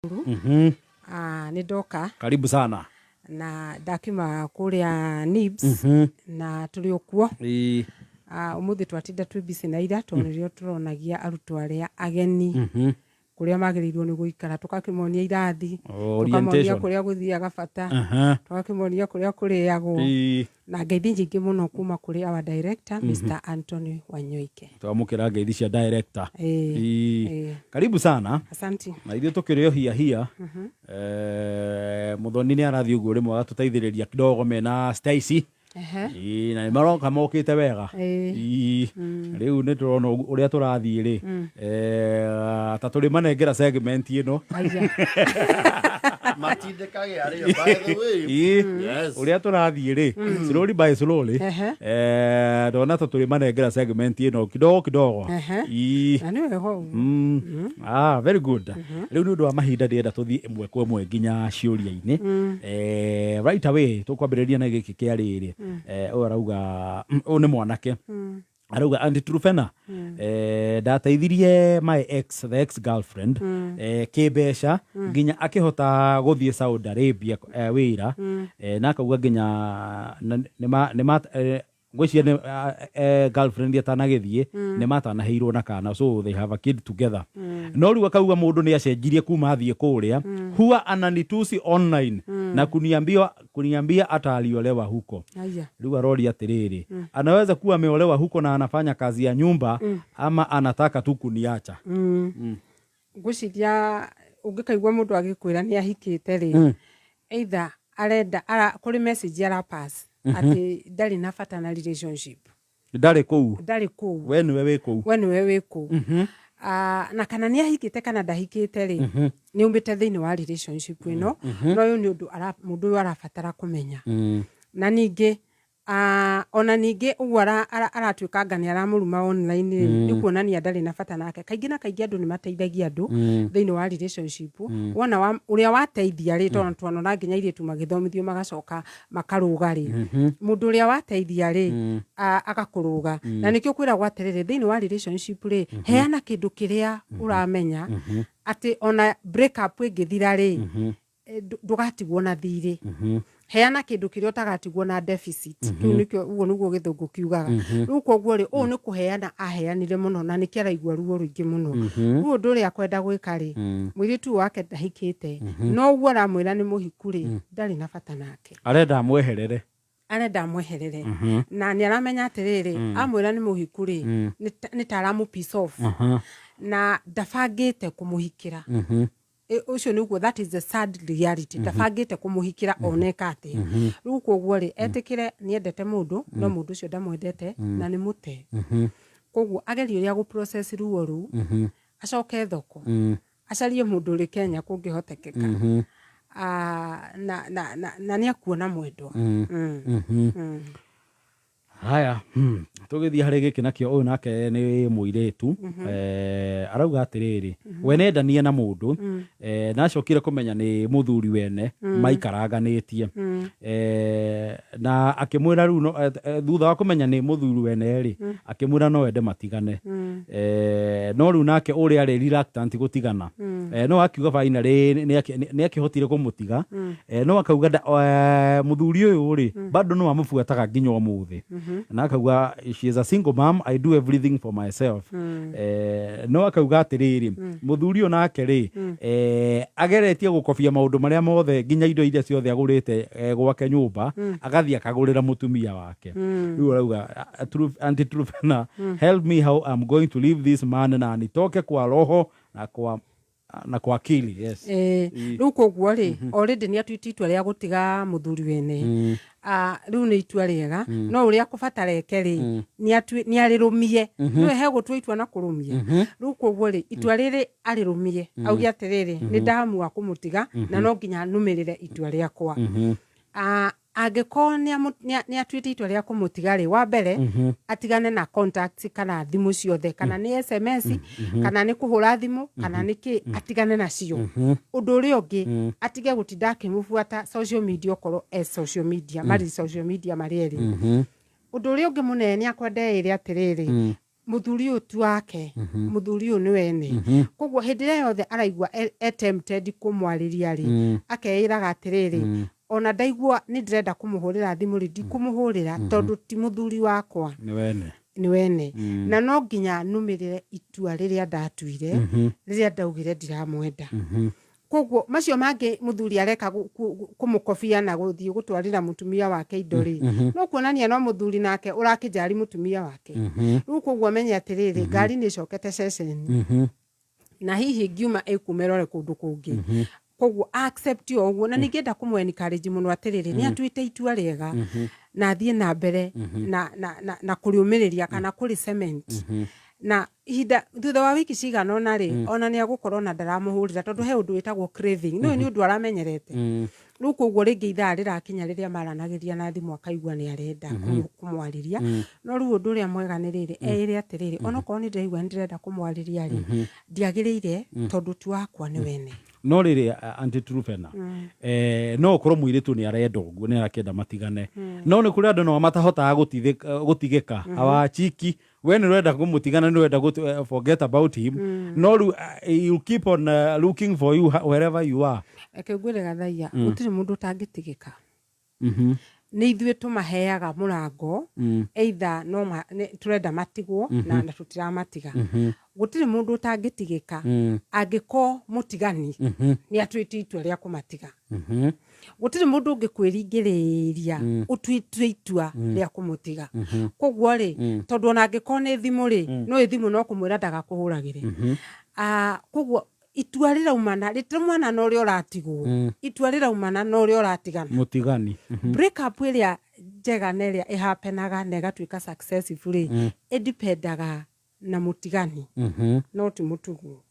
Ah, nĩ ndoka. Karibu sana. Na ndakiuma kũrĩa NIBS na tũrĩ o kuo. Ah, ũmũthĩ twatinda twĩ busy na ira tondũ nĩrĩo tũronagia arutwo arĩa ageni kũrĩa magĩrĩirwo nĩ gũikara, tũgakĩmonia irathi, Oh, tũkamonia orientation. kũrĩa gũthiaga bata, tũgakĩmonia kũrĩa kũrĩagwo na ngeithi nyingĩ mũno kuma kũrĩ our director Mr. Anthony Wanyoike. Twamũkĩra ngeithi cia director. Ĩĩ. Ĩĩ. Karibu sana. Asanti. Na ithuĩ tũkĩrĩ o hia hia. Mũthoni nĩ arathiĩ ũguo rĩmwe agatũteithĩrĩria kidogo mena Stacy. Ĩĩ, na nĩ maroka mokĩte wega. Ĩĩ. Rĩu nĩ tũrona ũrĩa tũrathiĩ rĩ, ta tũrĩ manengera segment ĩno. Aya. Matindĩkage arĩo, by the way. Yes. Ũrĩa tũrathiĩ rĩ, slowly by slowly, ndona ta tũrĩ manengera segment ĩno kidogo kidogo. Na nĩ wega ũguo. Ah, very good. Rĩu nĩ ũndũ wa mahinda ndĩrenda tũthiĩ ĩmwe kwa ĩmwe nginya ciũria-inĩ. Right away tũkwambĩrĩria na gĩkĩ kĩa rĩrĩ. Ũyũ arauga, ũyũ nĩ mwanake. Arauga, Aunty Trufena, ndateithirie my ex, the ex girlfriend, kĩmbeca nginya akĩhota gũthiĩ Saudi Arabia wĩra, na akauga nginya nĩma ngwĩciria nĩ girlfriend atanagĩthiĩ nĩ matanaheirwo na kana, so they have a kid together. No rĩu akauga mũndũ nĩ acenjirie kuma athiĩ kũrĩa, huwa ananitusi online na kuniambia hata aliolewa huko. Aya. Rĩu aroria atĩrĩrĩ, anaweza kuwa ameolewa huko na anafanya kazi ya nyumba ama anataka tu kuniacha? Ngwĩciria ũngĩkaigua mũndũ agĩkwĩra nĩ ahikĩte rĩ, either arenda ara, kũrĩ message ara pass atĩ ndarĩ na bata na relationship. Ndarĩ kũu. Ndarĩ kũu. We nĩwe wĩ kũu. We nĩwe wĩ kũu. Ah, na kana nĩ ahikĩte kana ndahikĩte rĩ, nĩ aumĩte thĩinĩ wa relationship ĩno, no ũyũ nĩ ũndũ mũndũ ũyũ arabatara kũmenya. Na ningĩ, ona ningĩ ũguo aratuĩka anga nĩ aramũruma online rĩ, nĩ kuonania ndarĩ na bata nake. Kaingĩ na kaingĩ andũ nĩ mateithagia andũ thĩinĩ wa relationship. Wona ũrĩa wateithia rĩ, tondũ twanona nginya airĩtu magĩthomithio magacoka makarũga rĩ, mũndũ ũrĩa wateithia rĩ, agakũrũga. Na nĩkĩo kwĩragwo atĩrĩrĩ, thĩinĩ wa relationship rĩ, heana kĩndũ kĩrĩa ũramenya atĩ ona break up ĩngĩthira rĩ, ndũgatigwo na thirĩ. Heana kĩndũ kĩrĩa ũtagatigwo na deficit. Kĩu nĩkĩo, ũguo nĩguo gĩthũngũ kiugaga. Rĩu koguo rĩ, ũũ nĩ kũheana aheanire mũno na nĩkĩo araigua ruo rũingĩ mũno. Rĩu ũndũ ũrĩa akwenda gwĩka rĩ, mũirĩtu ũyũ wake ndahikĩte, no ũguo aramwĩra nĩ mũhiku rĩ, ndarĩ na bata nake. Arenda amweherere. Arenda amweherere. Na nĩ aramenya atĩrĩrĩ, amwĩra nĩ mũhiku rĩ, nĩ ta aramũ piss off. Na ndabangĩte kũmũhikĩra. Ũcio nĩguo, that is the sad reality. Ndabangĩte kũmũhikĩra oneka atĩa. Rĩu koguo rĩ, etĩkĩre nĩendete mũndũ, no mũndũ ũcio ndamwendete na nĩ mũte. Koguo agerie ũrĩa gũ process ruo rũu, acoke thoko, acarie mũndũ ũrĩ Kenya kũngĩhotekeka. Na nĩ akuona mwendwa. Haya, tũgĩthiĩ harĩ gĩkĩ nakĩo, ũyũ nake nĩ mũirĩtu, arauga atĩrĩrĩ, we nendanie na mũndũ, na acokire kũmenya nĩ mũthuri wene maikaranganĩtie, na akĩmwĩra rĩu no, thutha wa kũmenya nĩ mũthuri wene rĩ, akĩmwĩra no ende matigane. No rĩu nake ũrĩa arĩ reluctant gũtigana. No akiuga finally nĩ akĩhotire kũmũtiga. No akauga mũthuri ũyũ rĩ, bado no amũbuataga nginya ũmũthĩ. Na akauga she is a single mom, I do everything for myself. No akauga atĩrĩrĩ, mũthuri ũyũ nake rĩ, ageretie gũkobia maũndũ marĩa mothe nginya indo iria ciothe agũrĩte gwake nyũmba, agathiĩ akagũrĩra mũtumia wake. Rĩu arauga, Aunty Trufena, help me how I'm going to leave this man na nitoke kwa roho na kwa akili. Yes. Rĩu koguo rĩ, already nĩ atuĩte itua rĩa gũtiga mũthuri wene. Rĩu nĩ itua rĩega, no ũrĩa akũbatara eke rĩ, nĩ arĩrũmie. Nĩwe he gũtua itua na kũrũmia. Rĩu koguo rĩ, itua rĩrĩ arĩrũmie, auge atĩrĩrĩ, nĩ ndamua kũmũtiga na no nginya nũmĩrĩre itua rĩakwa. Angĩkorwo nĩ atuĩte itua rĩa kũmũtiga rĩ, wa mbere atigane na contacts kana thimũ ciothe, kana nĩ SMS, kana nĩ kũhũra thimũ, kana nĩ kĩ, atigane nacio. Ũndũ ũrĩa ũngĩ, atige gũtinda akĩmũbuata social media, okorwo e social media, marĩ social media marĩ erĩ. Ũndũ ũrĩa ũngĩ mũnene nĩ akwenda ĩrĩ atĩrĩrĩ, Mũthuri ũyũ ti wake, mũthuri ũyũ nĩ wene. Koguo hĩndĩ ĩrĩa yothe araigua e tempted kũmwarĩria rĩ, akeĩraga atĩrĩrĩ, ona ndaigua nĩ ndĩrenda kũmũhũrĩra thimũ rĩ, ndikũmũhũrĩra tondũ ti mũthuri wakwa. Nĩ wene. Nĩ wene, na no nginya nũmĩrĩre itua rĩrĩa ndatuire rĩrĩa ndaugire ndiramwenda. Koguo macio mangĩ mũthuri areka kũmũkobia na gũthiĩ gũtwarĩra mũtumia wake indo rĩ, no kuonania no mũthuri nake ũrakĩnjari mũtumia wake. Rĩu koguo amenye atĩrĩrĩ, ngari nĩ ĩcokete ceceni na hihi ngiuma ĩkuuma ĩrore kũndũ kũngĩ. Koguo accept o ũguo, na ningĩenda kũmũ encourage mũno atĩrĩrĩ, nĩ atuĩte itua rĩega na athiĩ na mbere na kũrĩũmĩrĩria kana kũrĩ cement, na ihinda thutha wa wiki cigana ũna rĩ, ona nĩ agũkorwo na ndaramũhũrĩra, tondũ he ũndũ wĩtagwo craving. Nĩ ũndũ aramenyerete rĩu. Koguo rĩngĩ ithaa rĩrakinya rĩrĩa maranagĩria na thimũ, akaigua nĩ arenda kũmwarĩria. No rĩu ũndũ ũrĩa mwega nĩ rĩrĩ, eĩre atĩrĩrĩ, onokorwo nĩ ndĩraigua nĩ ndĩrenda kũmwarĩria rĩ, ndiagĩrĩire tondũ ti wakwa, nĩ wene. No rĩrĩ, Aunty Trufena, no ũkorwo mũirĩtu nĩ arenda ũguo, nĩ arakĩenda matigane, no nĩ kũrĩ andũ nao matahotaga gũtigĩka hawachiki. We nĩ ũrenda kũmũtigana, nĩ ũrenda forget about him, no rĩu you keep on looking for you wherever you are. Reke ngwĩre gathaia, gũtirĩ mũndũ ũtangĩtigĩka. Nĩ ithuĩ tũmaheaga mũrango, either no tũrenda matigwo na tũtiramatiga. Gũtirĩ mũndũ ũtangĩtigĩka angĩkorwo mũtigani nĩ atuĩte itua rĩa kũmatiga. Gũtirĩ mũndũ ũngĩkwĩringĩrĩria ũtuĩte itua rĩa kũmũtiga. Koguo rĩ, tondũ ona angĩkorwo nĩ thimũ rĩ, no ĩ thimũ no kũmwĩra ndagakũhũragĩre. Ah, koguo itua rĩraumana, rĩtiraumana na ũrĩa ũratigwo, itua rĩraumana na ũrĩa ũratigana. Mũtigani. Break up ĩrĩa njega na ĩrĩa ĩhapenaga na ĩgatuĩka successful rĩ, ĩdipendaga na mũtigani, no ti mũtugwo.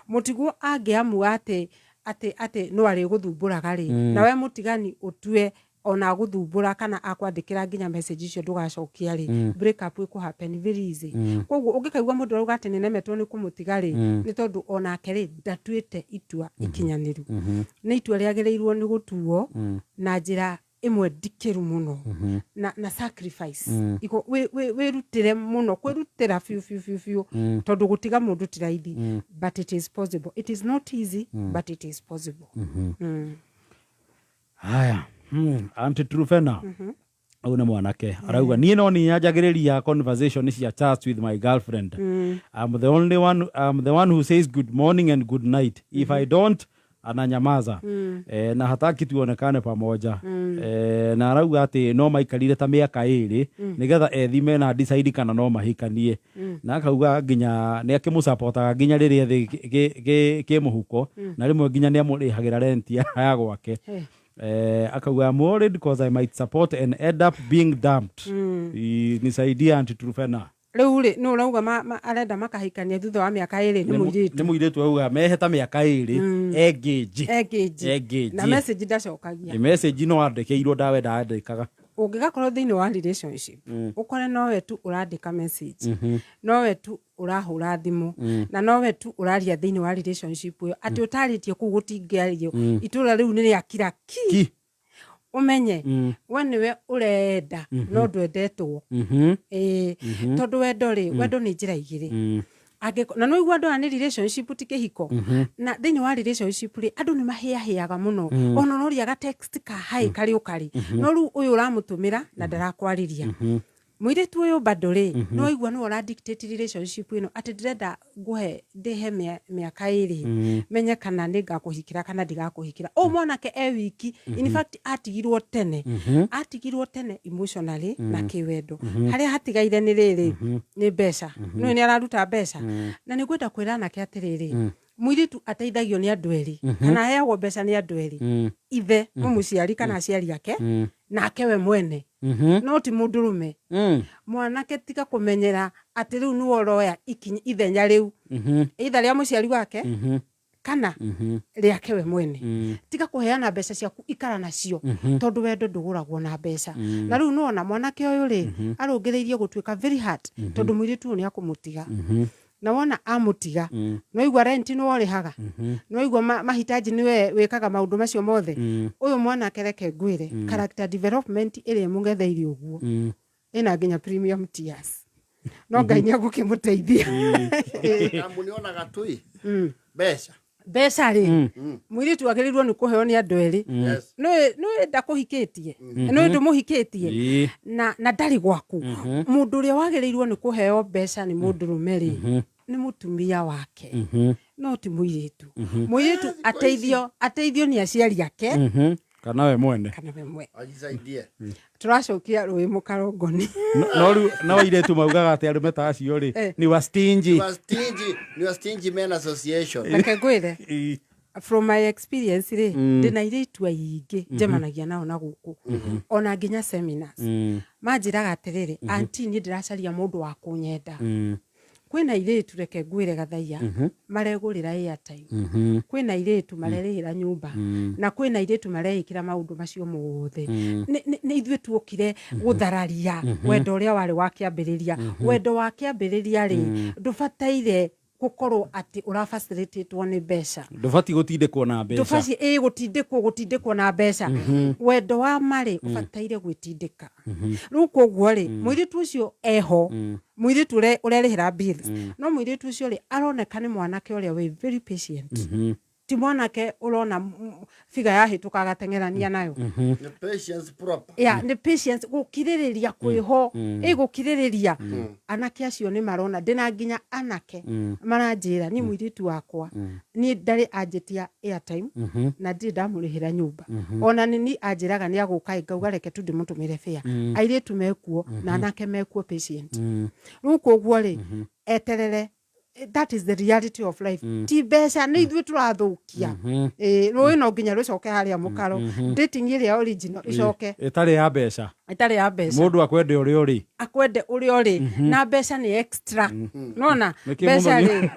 Mũtigwo angĩamua atĩ no arĩgũthumbũraga rĩ, na we mũtigani ũtue ona agũthumbũra kana akwandĩkĩra nginya message icio ndũgacokia rĩ, break up ĩkũ happen very easy. Koguo ũngĩkaigua mũndũ arauga atĩ nĩnemetwo nĩ kũmũtiga rĩ, nĩ tondũ onake rĩ, ndatuĩte itua ikinyanĩru. Nĩ itua rĩagĩrĩirwo nĩ gũtuo na njĩra ĩmwe ndikĩru mũno na sacrifice. Wĩrutĩre mũno, kwĩrutĩra biũ biũ biũ biũ, tondũ gũtiga mũndũ ti raithi, but it is possible. It is not easy, but it is possible. Haya, Aunty Trufena, ũyũ nĩ mwanake arauga, niĩ no ninyanjagĩrĩria conversation cia chat with my girlfriend. I'm the only one, I'm the one who says good morning and good night. If I don't, ananyamaza na hataki tuonekane pamoja. Na arauga atĩ no maikarire ta mĩaka 2 nĩgetha ethime na decide kana no mahikanie. Na akauga nginya nĩ akĩmũsapotaga nginya rĩrĩa thĩ kĩmũhuko, na rĩmwe nginya nĩ amũrĩhagĩra rent ya gwake. Hey. Akauga, "I'm worried because I might support and end up being dumped. Nisaidie, Aunty Trufena." Rĩu rĩ, nĩ ũrauga arenda makahikania thutha wa mĩaka 2? Nĩ mũirĩtu. Nĩ mũirĩtu. Auga mehe ta mĩaka 2 engage. Engage. Engage. Na message ndacokagia. Ĩ, message no andĩkĩirwo, ndawe ndandĩkaga. Ũngĩgakorwo thĩinĩ wa relationship, ũkore nowe tu ũrandĩka message, nowe tu ũrahũra thimũ, na nowe tu ũraria thĩinĩ wa relationship ĩyo, atĩ ũtarĩtie kũu gũtingĩario, itũra rĩu nĩ rĩakira ki, ki, ũmenye we nĩwe ũrenda no ndwendetwo. Ĩĩ, tondũ wendo rĩ, wendo nĩ njĩra igĩrĩ. Na nĩ ũigua andũ aya nĩ relationship ti kĩhiko. Na thĩinĩ wa relationship rĩ, andũ nĩ mahĩahĩaga mũno. Ona ũroria ga text ka hi karĩ ũkarĩ, no rĩu ũyũ ũramũtũmĩra na ndarakwarĩria. Mũirĩtu ũyũ bado rĩ, no waigua nĩwe ũra dictate relationship ĩno, atĩ ndĩrenda ngũhe ndĩhe mĩaka 2 menye kana nĩ ngakũhikĩra kana ndigakũhikĩra. Ũyũ mwanake e wiki. In fact, atigirwo tene, atigirwo tene emotionally na kĩwendo. Harĩa hatigaire nĩ rĩrĩ, nĩ mbeca. Nĩũĩ nĩ araruta mbeca, na nĩ ngwenda kwĩra anake atĩrĩrĩ, mũirĩtu ateithagio nĩ andũ erĩ, kana aheagwo mbeca nĩ andũ erĩ: ithe mũmũciari kana aciari ake, nake we mwene, no ti mũndũrũme. Mwanake, tiga kũmenyera atĩ rĩu nĩwe ũroya ikinya ithenya rĩu, either rĩa mũciari wake kana rĩake we mwene. Tiga kũheana mbeca ciaku, ikara nacio, tondũ wendo ndũgũragwo na mbeca. Na rĩu nĩwona mwanake ũyũ rĩ, arũngĩrĩirie gũtuĩka very hard, tondũ mũirĩtu ũyũ nĩ akũmũtiga. Na wona amũtiga, nĩwaigua rent nĩwe ũrĩhaga, nĩwaigua mahitaji nĩwe wĩkaga maũndũ macio mothe. Ũyũ mwanake, reke ngwĩre, character development ĩrĩa ĩmũng'etheire ũguo ĩna nginya premium tears. No Ngai nĩ egũkĩmũteithia. Kambuni onaga tui mbeca. Mbeca rĩ, mũirĩtu agĩrĩirwo nĩ kũheo nĩ andũ erĩ. Yes. Nĩ ndakũhikĩtie, nĩ ndũmũhikĩtie na ndarĩ gwaku. Mũndũ ũrĩa wagĩrĩirwo nĩ kũheo mbeca nĩ mũndũrũme rĩ, nĩ mũtumia wake, no ti mũirĩtu. Mũirĩtu ateithio nĩ aciari ake Kana we mwene. Kana we mwene. Ajisaidie. Tũracokia rũĩ mũkarongoni. No rĩu no airĩtu maugaga atĩ arũme ta acio rĩ ni wa stingy. Ni wa Stingy Men Association. Reke ngwĩre, from my experience rĩ, ndĩna airĩtu aingĩ njemanagia nao na gũkũ, ona nginya seminars, manjĩraga atĩrĩrĩ, "Aunty, niĩ ndĩracaria mũndũ wa kũnyenda." Kwĩna airĩtu, reke ngwĩre gathaiya, maregũrĩra airtime, kwĩna airĩtu marerĩhĩra nyũmba, na kwĩna airĩtu mareĩkĩra maũndũ macio mothe. Nĩ ithuĩ tuokire gũthararia wendo ũrĩa warĩ wa kĩambĩrĩria. Wendo wa kĩambĩrĩria rĩ, ndũbataire gũkorwo atĩ ũrabacĩrĩtĩtwo nĩ mbeca. Ndũbatiĩ gũtindĩkwo na mbeca. Ndũbatiĩ ĩ gũtindĩkwo na mbeca. Wendo wa marĩ ũbataire gwĩtindĩka. Rĩu koguo rĩ, mũirĩtu ũcio eho, mũirĩtu ũrerĩhĩra bills, no mũirĩtu ũcio rĩ, aroneka nĩ mwanake ũrĩa wĩ very patient, ti mwanake ũrona figa yahĩtũka agateng'erania nayo. Ni patience proper. Ya, nĩ patience, gũkirĩrĩria kwĩho, ĩ gũkirĩrĩria. Anake acio nĩ marona, ndĩna nginya anake maranjĩra, "Niĩ mũirĩtu wakwa niĩ ndarĩ anjĩtia airtime na ndirĩ ndamũrĩhĩra nyũmba. Ona nĩ ni anjĩraga nĩ agũka ĩ, ngauga reke tu ndĩmũtũmĩre fare." Airĩtu mekuo na anake mekuo patient. Rĩu koguo rĩ, eterere. That is the reality of life. Ti mbeca, nĩ ithuĩ tũrathũkia. Ĩ, rũĩ no nginya rũcoke harĩa mũkaro, dating ĩrĩa original ĩcoke. Ĩtarĩ ya mbeca. Ĩtarĩ ya mbeca. Mũndũ akwende ũrĩa ũrĩ. Akwende ũrĩa ũrĩ, na mbeca nĩ extra, nona Nĩkĩ mbeca Mũthoni? rĩ.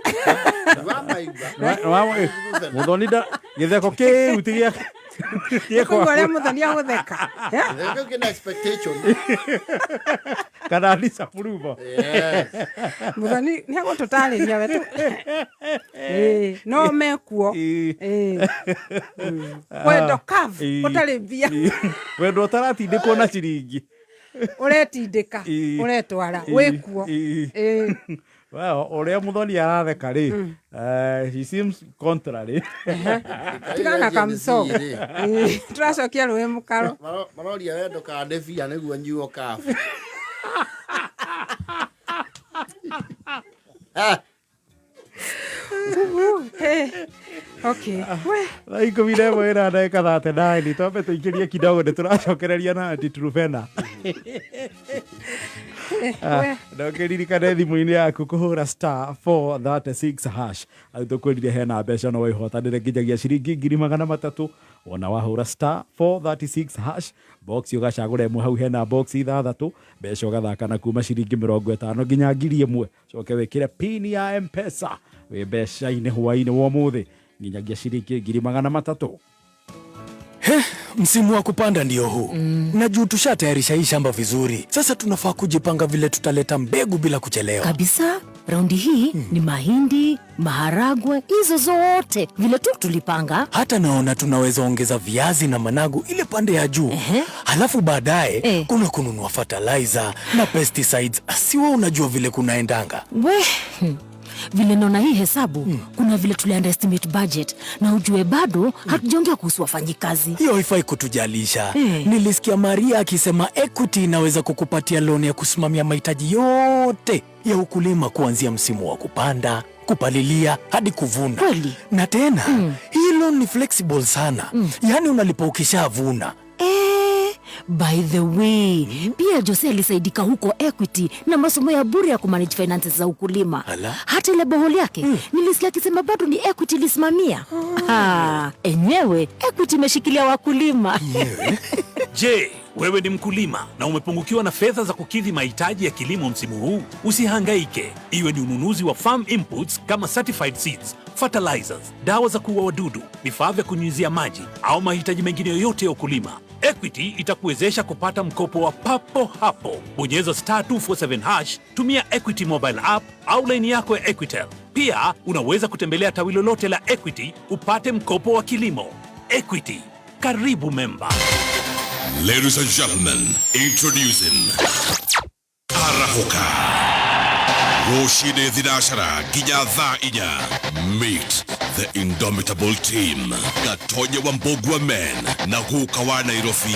Wamaigua. Mũthoni gĩtheko kĩu ti gĩa Kũigua ũrĩa Mũthoni agũtheka. Gĩtheko kĩna expectation. Kana disapproval. Yes. Mũthoni nĩ agũtũtarĩria we tu. Ĩĩ, no mekuo. Ĩĩ. Wendo kavu ũtarĩ mbia. Wendo ũtaratindĩkwo na ciringi. Ũretindĩka, ũretwara wĩkuo. Ĩĩ. Well, ũrĩa Mũthoni aratheka rĩ, he seems contrary. Tigana kamso. Gen Z rĩ. Ĩĩ, tũracokia rũĩ mũkaro. Maroria wendo kana nĩ bia nĩguo nyuo kabu. Ah, Hey. Okay. We. Thaa 11 ĩna ndagĩka 39. Twambe tũikĩrie kidogo, nĩ tũracokereria na Aunty Trufena. We. Na ũkĩririkane thimũ-inĩ yaku kũhũra *436#. Au tũkwĩrire hena mbeca no wĩhotanĩre nginyagia ciringi 300,000 wona wahũra *436# box, ũgacagũra ĩmwe hau hena box ithathatũ, mbeca ũgathaka na kuma ciringi 50 nginya 1,000. Coke wĩkĩre pin ya Mpesa, wĩ mbeca-inĩ hwaĩ-inĩ wa ũmũthĩ nginyagia ciringi 300,000. Msimu wa kupanda ndio huu na juu tushatayarisha hii shamba vizuri, sasa tunafaa kujipanga vile tutaleta mbegu bila kuchelewa. Kabisa, raundi hii ni mahindi, maharagwe, hizo zote vile tu tulipanga. Hata naona tunaweza ongeza viazi na managu ile pande ya juu. Halafu baadaye kuna kununua fertilizer na pesticides. Siwa unajua vile kunaendanga. We, vile naona hii hesabu, kuna vile tuli underestimate budget, na ujue bado hatujaongea kuhusu wafanyikazi. Hiyo haifai kutujalisha. Eh. Nilisikia Maria akisema Equity inaweza kukupatia loan ya kusimamia mahitaji yote ya ukulima kuanzia msimu wa kupanda, kupalilia hadi kuvuna. Kweli? Na tena hii loan ni flexible sana, yaani unalipa ukishavuna. Eh, by the way, pia Jose alisaidika huko Equity na masomo ya bure ya kumanage finances za ukulima. Ala. Hata ile borehole yake nilisikia akisema bado ni Equity ilisimamia. Ah, enyewe Equity imeshikilia wakulima. Je, wewe ni mkulima na umepungukiwa na fedha za kukidhi mahitaji ya kilimo msimu huu? Usihangaike. Iwe ni ununuzi wa farm inputs kama certified seeds, fertilizers, dawa za kuua wadudu, vifaa vya kunyunyizia maji au mahitaji mengine yoyote ya ukulima, Equity itakuwezesha kupata mkopo wa papo hapo. Bonyeza *247#, tumia Equity mobile app au laini yako ya Equitel. Pia unaweza kutembelea tawi lolote la Equity upate mkopo wa kilimo. Equity, karibu memba. Ladies and gentlemen, introducing Arahoka. Rũcinĩ thinacara nginya thaa 4. Meet the indomitable team, Gatonye wa Mbugua men na guka wa Nairobi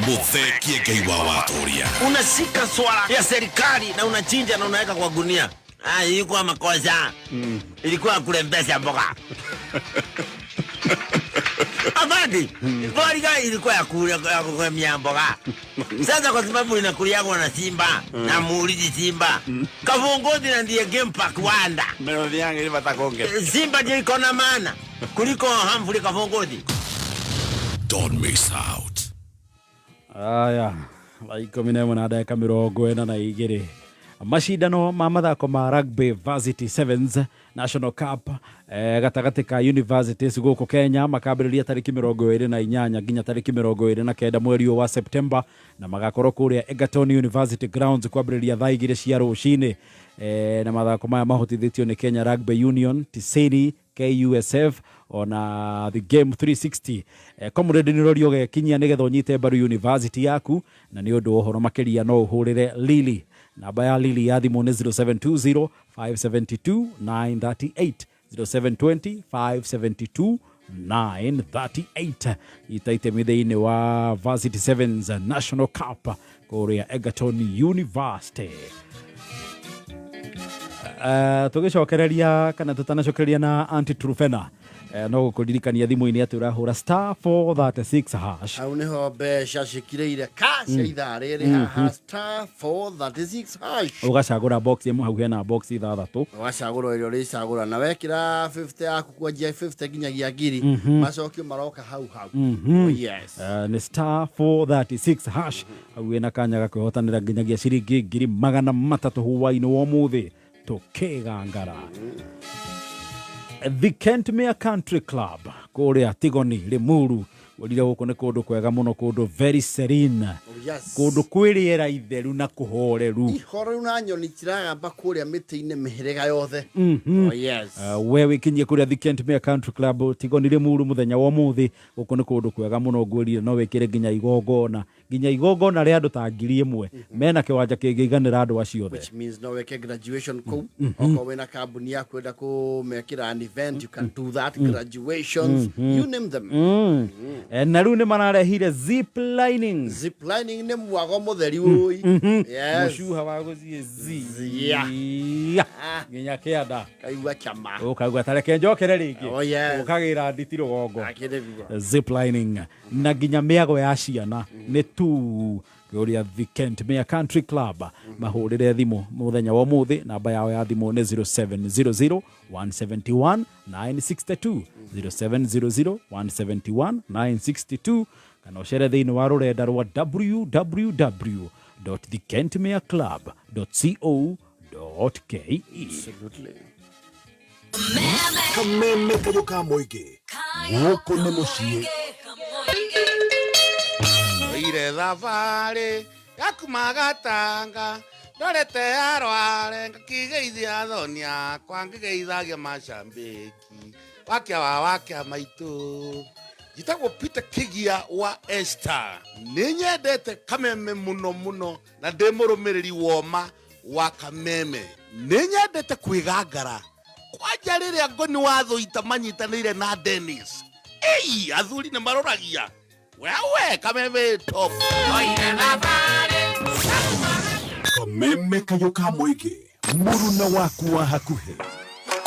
Muthee Kiengei wa Watoria. Unashika swala ya serikali na unachinja na unaweka kwa gunia. Ah, ilikuwa makosa. Ilikuwa kulembesha mboga. Abadi, mboga ilikuwa ya kulemia mboga. Sasa kwa sababu inakuliagwa na simba na muulizi simba. Kavongozi na ndiye game park wanda. Melodi yangu ile batakonge. Simba ndiyo iko na maana kuliko Humphrey Kavongozi. Don't miss out. Aya, thaa 11 na ndagĩka 42. Macindano ma mathako ma rugby Varsity Sevens National Cup gatagatĩ ka universities gũkũ Kenya makambĩrĩria tarĩki 28 nginya tarĩki 29 mweri ũyũ wa September, na magakorwo kũrĩa Egerton University Grounds kwambĩrĩria thaa 2 cia rũcinĩ. Na mathako maya mahotithĩtio nĩ Kenya Rugby Union, Tiseni, KUSF ona The Game 360. Comrade nĩ ũrorio ũgekinyia nĩgetha ũnyite mbaru university yaku, na nĩ ũndũ wa ũhoro makĩria no ũhũrĩre Lily. Namba ya Lily ya thimũ nĩ 0720 572 938, 0720 572 938. Ita itemi thĩinĩ wa Varsity Sevens National Cup kũrĩa Egerton University. Tũgĩcokereria kana tũtanacokereria na Aunty Trufena, no gũkũririkania thimũ-inĩ atĩ ũrahũra star 436 hash. Hau nĩho mbeca cikirĩire ka cia ithaa rĩrĩ haha star 436 hash. Ũgacagũra box ĩmwe, hau hena box ithathatũ. Wacagũra ĩrĩa ũrĩcagũra na wekĩra 50 yaku kwanjia 50 nginyagia 1000, macokio maroka hau hau. Oh, yes. Nĩ star 436 hash, hau wĩna kanya ga kwĩhotanĩra nginyagia ciringi 300,000 hwaĩ-inĩ wa ũmũthĩ tũkĩgangara. The Kentmere Country Club kũrĩa Tigoni Limuru, wĩrire gũkũ nĩ kũndũ kwega mũno, kũndũ very serene. Oh, yes. Kũndũ kwĩ rĩera itheru na kũhoreru. Ihoreru na nyoni ciragamba kũrĩa mĩtĩ-inĩ mĩhĩrĩga yothe. Oh, yes. We wĩkinyie kũrĩa The Kentmere Country Club Tigoni Limuru mũthenya wa ũmũthĩ. Gũkũ nĩ kũndũ kwega mũno, ngwĩrire no wĩkĩre nginya igongona, nginya igongona rĩa andũ ta 1000, mena kĩwanja kĩngĩiganĩra andũ acio othe. Which means no weke graduation kũu. Okorwo wĩna kambuni yaku enda kũmekĩra an event, you can do that. Graduations, you name them. Na rĩu nĩ mararehire zip lining. Zip lining nĩ mwago mũtheri ũi. Yes. Mũcuha wa gũthiĩ Yeah. nginya kĩanda. Kaigua chama. Ũkaigua ta reke njokere rĩngĩ. Oh, yes. Ũkagĩra nditi rũgongo. Akĩrĩ guo. Zip lining na nginya mĩago ya ciana nĩ tu kũrĩa The Kentmere Country Club. Mahũrĩre thimũ mũthenya wa ũmũthĩ, namba yao ya thimũ nĩ 0700 171 962, 0700 171 962, kana ũcere thĩinĩ wa rũrenda rwa www.thekentmereclub.co.ke. Absolutely. Kameme kayũ ka mũingĩ gũkũ nĩ mũciĩ. Oire thabarĩ ya kuma Gatanga ndorete arware ngakigeithia athoni akwa ngĩgeithagia macambĩki wakia wa wakia maitũ. Njĩtagwo Peter Kigia wa Esther. Nĩ nyendete Kameme mũno mũno na ndĩ mũrũmĩrĩri woma wa Kameme. Nĩ nyendete kwĩgangara kwanja rĩrĩa Ngoni wa Thũita manyitanĩire na Dennis. Ei, athuri nĩ maroragia wewe. Kameme top. Kameme kayũ ka mũingĩ, mũruna waku wa hakuhĩ.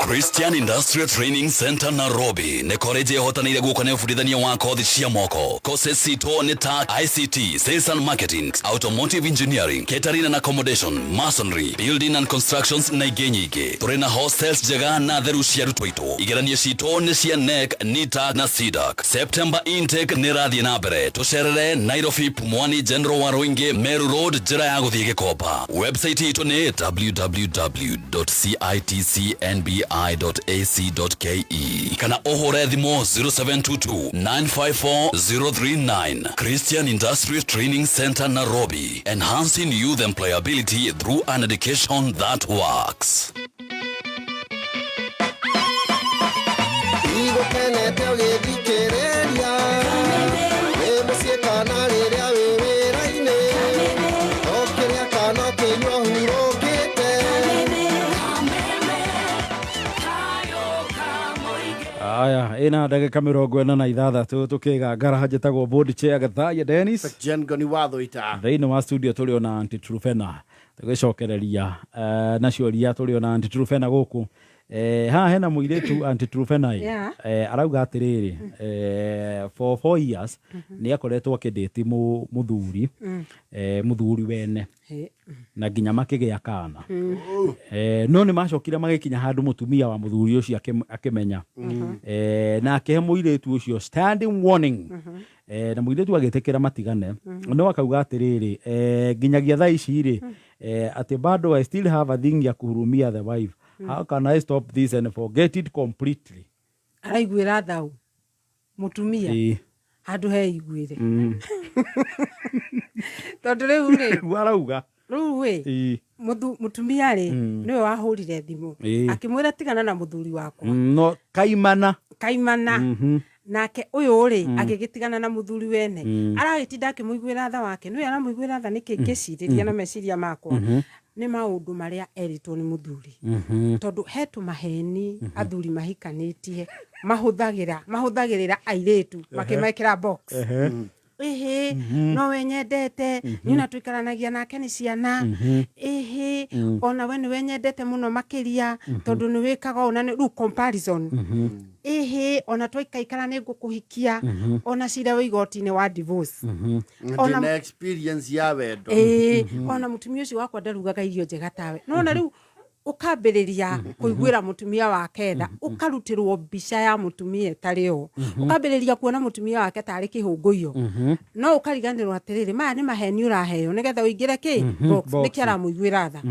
Christian Industrial Training Center Nairobi nĩ college ĩhotanĩire guoka nĩ ũbundithania wa kothi cia moko. Courses citũ nĩ ta ICT, Sales and Marketing, Automotive Engineering, Catering and Accommodation, Masonry, Building and Constructions na ingĩ nyingĩ. Tũrĩ na hostels njega na theru cia arutwo aitũ. Igeranio citũ nĩ cia NEC, NITA na CDAC. September intake nĩ ĩrathiĩ na mbere. Tũcerere Nairobi, Pumwani, General Waruinge, Meru Road, njĩra ya gũthiĩ Gĩkomba. Website itũ nĩ www.citcnbi.ac.ke kana ũhũre thimũ 0722 954 039. Christian Industrial Training Center Nairobi, enhancing youth employability through an education that works. Igũkenete ũgĩthikĩrĩria wĩ mũciĩ kana rĩrĩa wĩ wĩra-inĩ, ũkĩrĩa kana ũkĩnyua hurũkĩte. Ĩna ndagĩka 46 tũkĩgangara. Njĩtagwo board chair Gathaiya Dennis. Jengoni watho ita. Thĩinĩ wa studio tũrĩ ona Aunty Trufena, tũgĩcokereria na ciũria tũrĩ ona Aunty Trufena gũkũ. Haha hena mũirĩtu, Aunty Trufena ĩ, arauga atĩrĩrĩ, for 4 years nĩ akoretwo akĩndĩti mũthuri, mũthuri wene, na nginya makĩgĩa kana. No nĩ macokire magĩkinya handũ mũtumia wa mũthuri ũcio akĩmenya, na akĩhe mũirĩtu ũcio standing warning, na mũirĩtu agĩtĩkĩra matigane. No akauga atĩrĩrĩ, nginyagia thaa ici rĩ, atĩ bado I still have a thing ya kuhurumia the wife. How can I stop this and forget it completely? Araiguĩra thau mũtumia? Handũ he iguĩre, tondũ rĩu rĩ, Nĩguo arauga. Rĩu ĩ, mũtumia rĩ, nĩwe wahũrire thimũ akĩmwĩra tigana na mũthuri wakwa. No kaimana. Kaimana. Nake ũyũ rĩ, agĩgĩtigana na mũthuri wene. Aragĩtinda akĩmũiguĩra tha wake, nĩwe aramũiguĩra tha nĩkĩ? Ngĩcirĩria na meciria makwa, nĩ maũndũ marĩa erĩtwo nĩ mũthuri, tondũ he tũmaheni athuri mahikanĩtie mahũthagĩrĩra airĩtu makĩmekĩra box. Ĩhĩ, no we nyendete niĩ na tũikaranagia nake nĩ ciana. Ĩhĩ, ona we nĩwe nyendete mũno makĩria tondũ nĩ wĩkaga ũũ na rĩu comparison. Ĩhĩ, ona twaikaikara nĩ ngũkũhikia, ona cira wĩ igoti-inĩ wa divorce. Ndĩna experience ya wendo. Ĩĩ, ona mũtumia ũcio wakwa ndarugaga irio njega tawe. Nona rĩu ũkambĩrĩria kũiguĩra mũtumia wake tha, ũkarutĩrwo mbica ya mũtumia ĩtarĩ yo, ũkambĩrĩria kuona mũtumia wake tarĩ kĩhũngũiyo, no ũkariganĩrwo atĩrĩrĩ, maya nĩ maheni ũraheo nĩgetha ũingĩre kĩ box. Box. Nĩkĩ aramũiguĩra tha?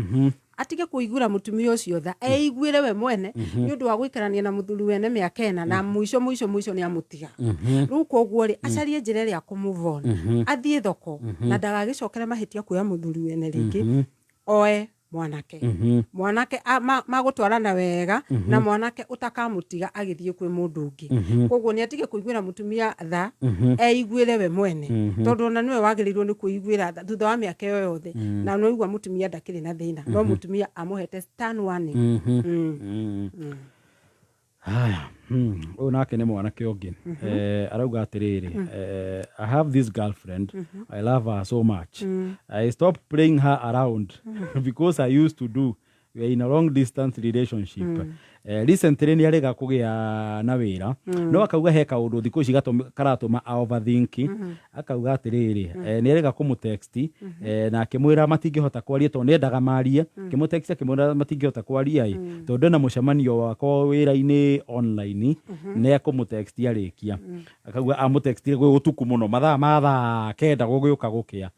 Atige kũiguĩra mũtumia ũcio tha, eiguĩre we mwene nĩ ũndũ wa gũikarania na mũthuri wene mĩaka 4 na mũico mũico mũico nĩ amũtiga. Rĩu koguo rĩ, acarie njĩra ĩrĩa akũ move on, athiĩ thoko na ndagagĩcokere mahĩtia kuoya mũthuri wene rĩngĩ, oe mwanake, mwanake magũtwarana wega na mwanake ũtakamũtiga agĩthiĩ kwĩ mũndũ ũngĩ. Koguo nĩ atige kũiguĩra mũtumia tha, eiguĩre we mwene, tondũ ona nĩwe wagĩrĩirwo nĩ kwĩiguĩra tha thutha wa mĩaka ĩyo yothe. Na no igua mũtumia ndakĩrĩ na thĩna, no mũtumia amũhete stern warning. Haya, ũyũ nake nĩ mwanake ũngĩ. Arauga atĩrĩrĩ, I have this girlfriend, I love her so much. I stopped playing her around because I used to do. We are in a long distance relationship. Recently nĩ arĩga kũgĩa na wĩra, no akauga he kaũndũ thikũ ici karatũma a overthink. Akauga atĩrĩrĩ, nĩ arĩga kũmũtext, na akĩmwĩra matingĩhota kwaria tondũ nĩ endaga marie. Akĩmũtext akĩmwĩra matingĩhota kwaria ĩ, tondũ ena mũcemanio wakwa wĩra-inĩ online, nĩ ekũmũtext arĩkia. Akauga amũtextire gwĩ ũtukũ mũno, mathaa ma thaa 9 gũgĩũka gũkĩa.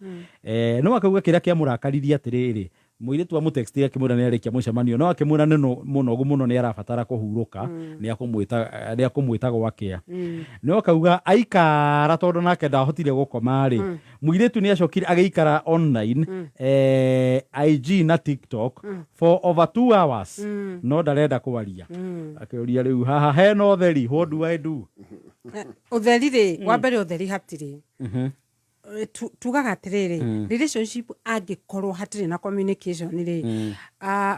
No akauga kĩrĩa kĩamũrakaririe atĩrĩrĩ, mũirĩtu amũtextire akĩmwĩra nĩ arĩkia mũcemanio, no akĩmwĩra nĩ mũnogu mũno, nĩ arabatara kũhurũka, nĩ akũmwĩta gwakĩa. No akauga aikara, tondũ nake ndahotire gũkoma rĩ, mũirĩtu nĩ acokire agĩikara online, IG na TikTok for over 2 hours, no ndarenda kwaria. Akĩũria rĩu haha hena ũtheri, what do I do? Ũtheri rĩ, wa mbere ũtheri hatirĩ. Tugaga atĩrĩrĩ, relationship angĩkorwo hatirĩ na communication rĩ,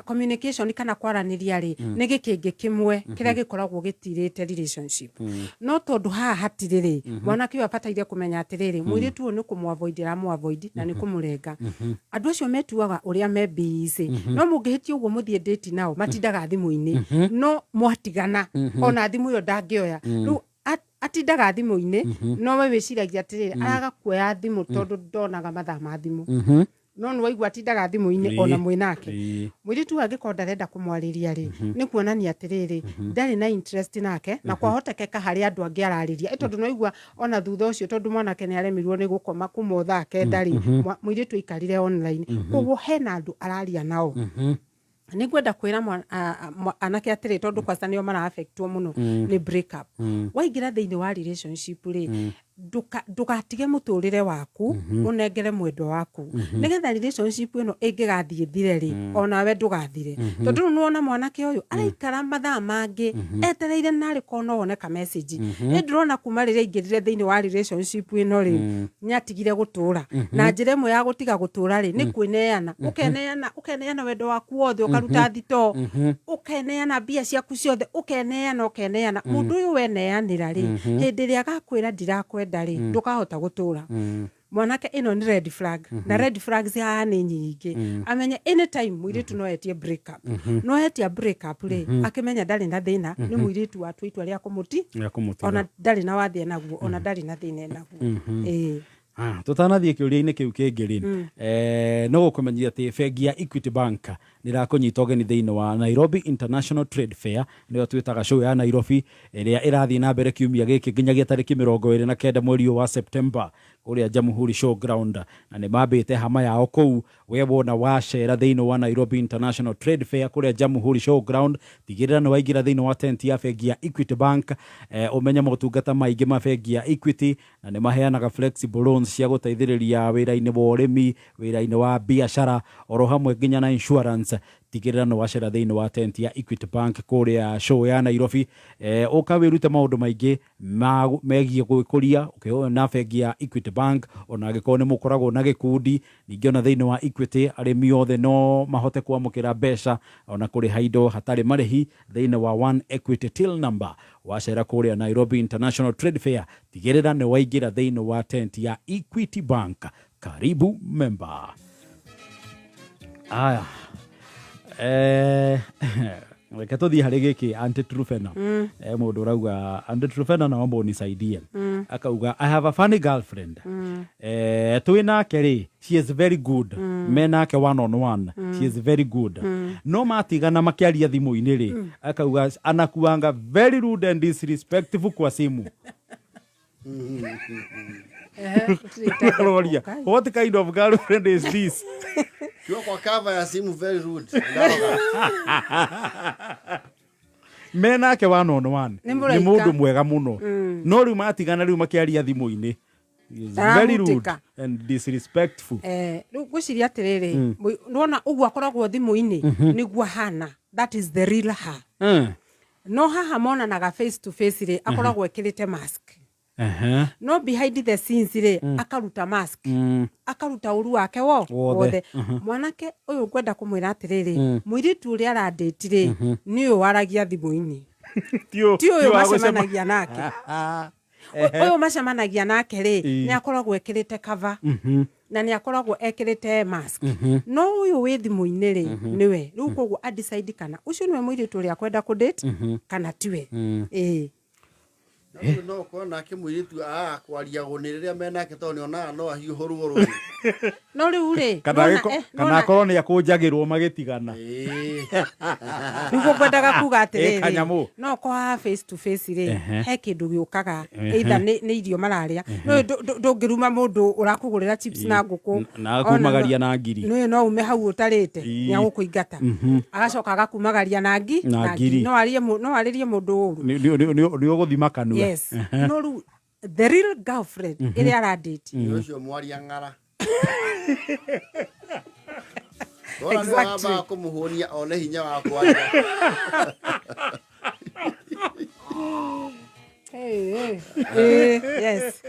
communication kana kwaranĩria rĩ, nĩ gĩkĩngĩ kĩmwe kĩrĩa gĩkoragwo gĩtirĩte relationship. No tondũ haha hatirĩ rĩ, mwanake ũyũ abataire kũmenya atĩrĩrĩ, mũirĩtu ũyũ nĩ kũmũavoid aramũavoid na nĩ kũmũrenga. Andũ acio metuaga ũrĩa me busy, no mũngĩhĩtia ũguo mũthiĩ date nao, matindaga thimũ-inĩ, no mwatigana ona thimũ ĩyo ndangĩoya. Rĩu atindaga thimũ-inĩ, no we wĩciragia atĩrĩrĩ, araga kuoya thimũ tondũ ndonaga mathaa ma thimũ, no nĩ waigua atindaga thimũ-inĩ ona mwĩ nake. Mũirĩtu ũyũ angĩkorwo ndarenda kũmwarĩria rĩ, nĩ kuonania atĩrĩrĩ, ndarĩ na interest nake, na kwahotekeka harĩ andũ angĩ ararĩria. Tondũ nĩwaigua ona thutha ũcio, tondũ mwanake nĩ aremirwo nĩ gũkoma kuma o thaa 9 rĩ, mũirĩtu aikarire online, koguo hena andũ araria nao. Nĩ ngwenda kwĩra anake atĩrĩ, tondũ kwanza nĩo mara affectwo mũno nĩ break up. Waingĩra thĩinĩ wa relationship rĩ, Ndũgatige mũtũrĩre waku ũnengere mwendwa waku, nĩgetha relationship ĩno ĩngĩgathiĩ thire rĩ, onawe ndũgathire, tondũ rĩu nĩwona mwanake ũyũ araikara mathaa mangĩ etereire narĩ korwo no wone ka message. Ĩ ndĩrona kuma rĩrĩa aingĩrire thĩinĩ wa relationship ĩno rĩ, nĩ atigire gũtũra. Na njĩra ĩmwe ya gũtiga gũtũra rĩ, nĩ kwĩneana. Ũkeneana, ũkeneana wendo waku wothe, ũkaruta thitoo, ũkeneana mbia ciaku ciothe, ũkeneana, ũkeneana. Mũndũ ũyũ weneanĩra rĩ, hĩndĩ ĩrĩa agakwĩra "Ndirakwenda" rĩ, ndũkahota gũtũra. Mwanake, ĩno nĩ red flag, na red flags haha nĩ nyingĩ. Amenye anytime mũirĩtu no etie break up. No etia break up rĩ, akĩmenya ndarĩ na thĩna, nĩ mũirĩtu watua itua rĩa kũmũti. Rĩa kũmũtiga. Ona ndarĩ na wathi enaguo, ona ndarĩ na thĩna enaguo, ĩĩ. Ah, tũtanathiĩ kĩũria-inĩ kĩu kĩngĩ rĩ, no gũkũmenyithia atĩ bengi ya Equity Bank nĩ ĩrakũnyita ũgeni thĩinĩ wa Nairobi International Trade Fair, nĩyo twĩtaga show ya Nairobi, ĩrĩa ĩrathiĩ na mbere kiumia gĩkĩ nginyagia tarĩki 29 mweri ũyũ wa September kũrĩa Jamhuri Showground, na nĩ mambĩte hama yao kũu. We wona wacera thĩinĩ wa Nairobi International Trade Fair kũrĩa Jamhuri Showground, tigĩrĩra nĩ waingĩra thĩinĩ wa tent ya bengi ya Equity Bank, ũmenye motungata maingĩ ma bengi ya Equity, na nĩ maheanaga flexible loans cia gũteithĩrĩria wĩra-inĩ wa ũrĩmi, wĩra-inĩ wa biacara, oro hamwe nginya na insurance. Tigĩrĩra nĩ wacera thĩinĩ wa tent ya Equity Bank kũrĩa show ya Nairobi, ũka wĩrute maũndũ maingĩ megiĩ gwĩkũria na bengi ya Equity Bank, ona angĩkorwo nĩ mũkoragwo na gĩkundi. Ningĩ ona thĩinĩ wa Equity, arĩmi othe no mahote kwamũkĩra mbeca ona kũrĩha indo hatarĩ marĩhi thĩinĩ wa One Equity Till Number. Wacera kũrĩa Nairobi International Trade Fair, tigĩrĩra nĩ waingĩra thĩinĩ wa tent ya Equity Bank. Karibu member. Aya, reke tũthiĩ harĩ gĩkĩ, Aunty Trufena. Mũndũ ũrauga, "Aunty Trufena, naomba unisaidie." Akauga, "I have a funny girlfriend. Twĩ nake rĩ, she is very good. Me nake one on one, she is very good. No matigana makĩaria thimũ-inĩ rĩ," akauga, "anakuanga very rude and disrespectful kwa simu." Aroria, "What kind of girlfriend is this?" Kiwa kwa cover ya simu very rude. Ndaroga. Me nake one on one Nĩ nĩ mũraika. Mũndũ mwega mũno, no rĩu matigana, rĩu makĩaria thimũ-inĩ, he is very rude Ndarahutĩka. and disrespectful. Rĩu ngwĩciria atĩrĩrĩ, nĩwona ũguo akoragwo thimũ-inĩ nĩguo ahana, that is the real her. No haha monanaga face to face rĩ, akoragwo ekĩrĩte mask. No behind the scenes rĩ, akaruta mask, akaruta ũru wake wo Wothe. Wothe. Mwanake ũyũ, ngwenda kũmwĩra atĩrĩrĩ, mũirĩtu ũrĩa arandĩti rĩ, nĩ ũyũ waragia thimũ-inĩ, ti ũyũ wa gũcema- macemanagia nake. Ũyũ macemanagia nake rĩ, nĩ akoragwo ekĩrĩte cover na nĩ akoragwo ekĩrĩte mask, no ũyũ wĩ thimũ-inĩ rĩ, nĩwe rĩu. Koguo adecide kana ũcio nĩwe mũirĩtu ũrĩa akwenda kũdate kana tiwe, ĩĩ. No rĩu no ũkorwo nake mũirĩtu aa kwariagwo nĩ rĩrĩa menake, tondũ nĩonaga no ahiũhũrwo rũĩ. No rĩu rĩ, kana kana akorwo nĩ akũnjagĩrwo magĩtigana. Nĩguo ngwendaga kuga atĩrĩrĩ, Kanyamũ. No ko haha face to face rĩ, he kĩndũ gĩũkaga, either nĩ irio mararĩa. No ndũngĩruma mũndũ ũrakũgũrĩra chips na ngũkũ. Na akumagaria na ngiri. Nĩ no ume hau ũtarĩte, nĩ agũkũingata, agacoka agakumagaria na ngi Na ngiri. No arie no arĩrie mũndũ ũru. Nĩ ũgũthima kanua. Yes, no rĩu the real girlfriend ĩrĩa arandĩti Nĩ ũcio mwaria ng'ara. Wona nĩ wambaga kũmũhũnia one hinya wa kwaria. Yes.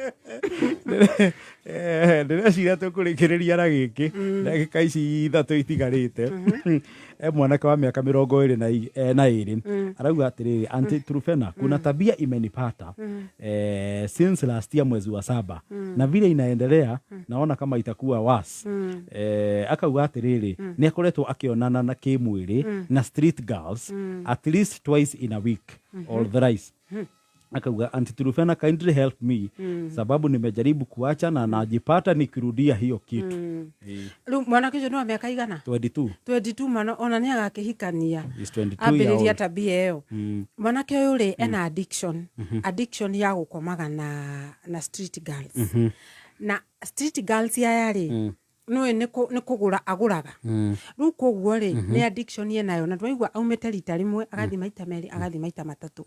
Ndĩreciria tũkũrĩkĩrĩria na gĩkĩ, ndagĩka ici 3 itigarĩte. Mwanake wa mĩaka mĩrongo ĩrĩ na ĩrĩ arauga atĩrĩrĩ, "Aunty Trufena, kuna tabia imenipata since last year mwezi wa saba, na vile inaendelea naona kama itakuwa worse." Akauga atĩrĩrĩ, nĩ akoretwo akĩonana na kĩmwĩrĩ na street girls at least twice in a week or thrice. Akauga, "Aunty Trufena, kindly help me, sababu nimejaribu kuacha na najipata nikirudia hiyo kitu." Rĩu mwanake ũcio nĩ wa mĩaka igana? 22. 22, mana ona nĩ agakĩhikania. He's 22 year Ambĩrĩria old. tabia ĩyo. Mwanake ũyũ rĩ, ena addiction ya gũkomaga na street girls, na street girls aya rĩ, Nĩũĩ nĩ kũgũra agũraga. Rĩu koguo rĩ, nĩ addiction enayo, na ndwaigua aumĩte rita rĩmwe, agathiĩ maita merĩ, agathiĩ maita matatũ.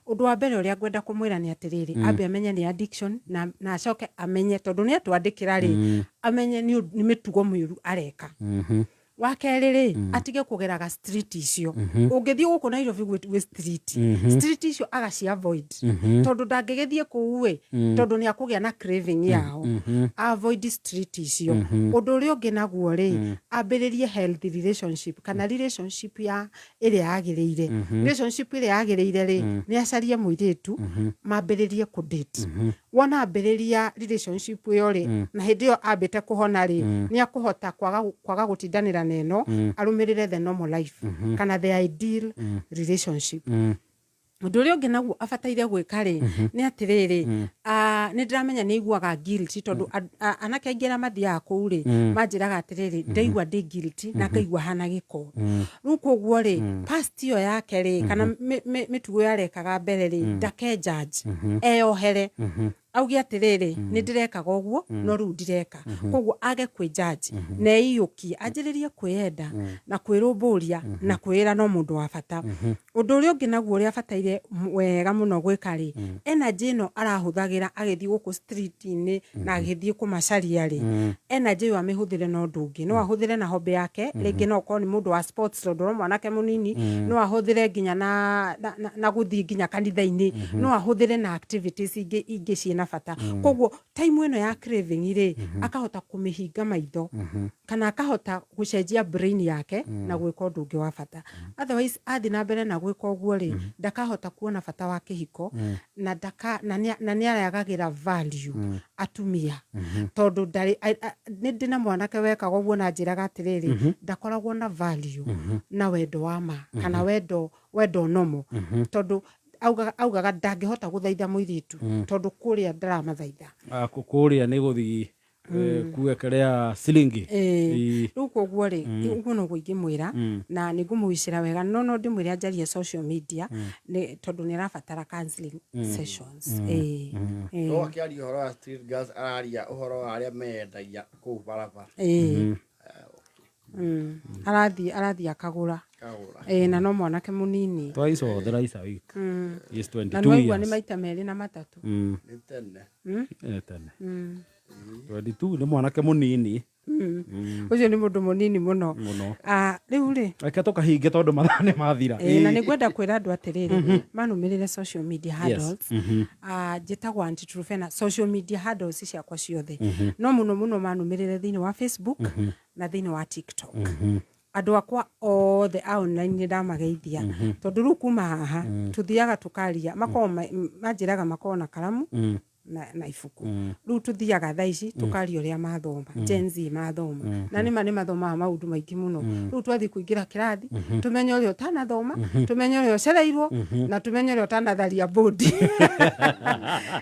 Ũndũ wa mbere ũrĩa ngwenda kũmwĩra nĩ atĩrĩrĩ, ambe amenye nĩ addiction, na acoke amenye, tondũ nĩ atwandĩkĩra rĩ, amenye nĩ mĩtugo mĩũru areka. Wa kerĩ rĩ, atige kũgeraga street icio. Ũngĩthiĩ gũkũ Nairobi gwĩ street, street icio agaci avoid, tondũ ndangĩgĩthiĩ kũu ĩ, tondũ nĩ akũgĩa na craving yao. Avoid street icio. Ũndũ ũrĩa ũngĩ naguo rĩ, ambĩrĩrie healthy relationship, kana relationship ya ĩrĩa yagĩrĩire. Relationship ĩrĩa yagĩrĩire rĩ, nĩ acarie mũirĩtu, mambĩrĩrie kũ date. Wona ambĩrĩria relationship ĩyo rĩ, na hĩndĩ ĩyo ambĩte kũhona rĩ, nĩ akũhota kwaga gũtindanĩra na ĩno, arũmĩrĩre the normal life kana the ideal relationship. Ũndũ ũrĩa ũngĩ naguo abataire gwĩka rĩ, nĩ atĩrĩrĩ, nĩ ndĩramenya nĩ aiguaga guilty, tondũ anake aingĩ arĩa mathiaga kũu rĩ, manjĩraga atĩrĩrĩ, ndaigua ndĩ guilty na ngaigua hana gĩko. Rĩu koguo rĩ, past ĩyo yake rĩ, kana mĩtugo ĩyo arekaga mbere rĩ, ndake judge, eyohere, auge atĩrĩrĩ, nĩ ndĩrekaga ũguo, no rĩu ndireka. Koguo age kwĩ judge na eiyũkie, anjĩrĩrie kwĩyenda na kwĩrũmbũria na kwĩĩra no mũndũ wa bata. Ũndũ ũrĩa ũngĩ naguo ũrĩa abataire wega mũno gwĩka rĩ, energy ĩno arahũthagĩra agĩthiĩ gũkũ street-inĩ na agĩthiĩ kũmacaria rĩ, energy ĩyo amĩhũthĩre na ũndũ ũngĩ. No ahũthĩre na hobby yake, rĩngĩ no ũkorwo nĩ mũndũ wa sports, tondũ no mwanake mũnini, no ahũthĩre nginya na gũthiĩ nginya kanitha-inĩ, no ahũthĩre na activities ingĩ ciĩna bata. Koguo time ĩno ya craving rĩ, akahota kũmĩhinga maitho, kana akahota gũcenjia brain yake na gwĩka ũndũ ũngĩ wa bata. Otherwise, athiĩ na mbere na gwĩka ũguo rĩ, ndakahota kuona bata wa kĩhiko, na ndaka na nĩ aragagĩra value atumia, tondũ ndarĩ nĩ ndĩ na mwanake wekaga ũguo na njĩraga atĩrĩrĩ, ndakoragwo na value na wendo wa ma, kana wendo nomo, tondũ augaga ndangĩhota gũthaitha mũirĩtu, tondũ kũrĩa ndaramathaitha. Kũrĩa nĩ gũthiĩ kuwekelea ciringi. Ĩĩ. Rĩu koguo rĩ, ũguo noguo ingĩmwĩra, na nĩ ngũmũwicĩra wega, no ndĩmwĩre anjarie social media, nĩ tondũ nĩ arabatara counseling sessions. Ĩĩ. Ĩĩ. No akĩaria ũhoro wa street girls, araria ũhoro wa arĩa meyendagia kũu barabara. Ĩĩ. Arathiĩ akagũra. Kagũra. Ĩĩ, na no mwanake mũnini. Twice or thrice a week. He is Na 22 nĩwaigua nĩ years. maita merĩ na matatũ. Nĩ tene. Tene. 22 nĩ mwanake mũnini. Ũcio nĩ mũndũ mũnini mũno. Mũno. Ah, rĩu rĩ, Reke tũkahinge tondũ mathaa nĩ mathira. Ĩĩ, na nĩ ngwenda kwĩra andũ atĩrĩrĩ, manũmĩrĩre social media handles. Njĩtagwo Aunty Truphena social media handles ciakwa ciothe, no mũno mũno manũmĩrĩre thĩinĩ wa Facebook na thĩinĩ wa TikTok. Andũ akwa othe a online nĩ ndamageithia, tondũ rĩu kuma haha tũthiaga tũkaria, makoragwo manjĩraga makorwo na karamu na ibuku. Rĩu tũthiaga thaa ici tũkaria ũrĩa mathoma, Gen Z mathoma, na nĩma nĩ mathomaga maũndũ maingĩ mũno. Rĩu twathiĩ kũingĩra kĩrathi, tũmenye ũrĩa ũtanathoma, tũmenye ũrĩa ũcereirwo, na tũmenye ũrĩa ũtanatharia bodi,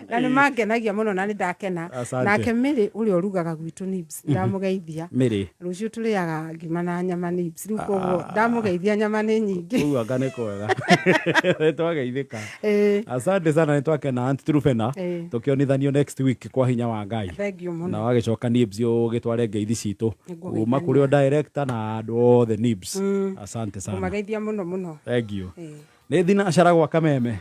na nĩ mangenagia mũno na nĩ ndakena. Asante. Nake Mĩrĩ ũrĩa ũrugaga gwitũ Nibs, ndamũgeithia. Mĩrĩ. Rũciũ tũrĩaga ngima na nyama Nibs, rĩu koguo ndamũgeithia, nyama nĩ nyingĩ. Kũu anga nĩ kwega, nĩ twageithĩka. Asante sana, nĩ twakena, Aunty Truphena. Tũkĩonithanio next week kwa hinya wa Ngai. Thank you mũno. Na wagĩcoka Nibs ũgĩtware ngeithi citũ Nĩngũgeithania. kuma kũrĩ o director na andũ othe Nibs. Asante sana. Kũmageithia mũno mũno. Thank you. Ĩĩ. Nĩ thinacara gwa kameme.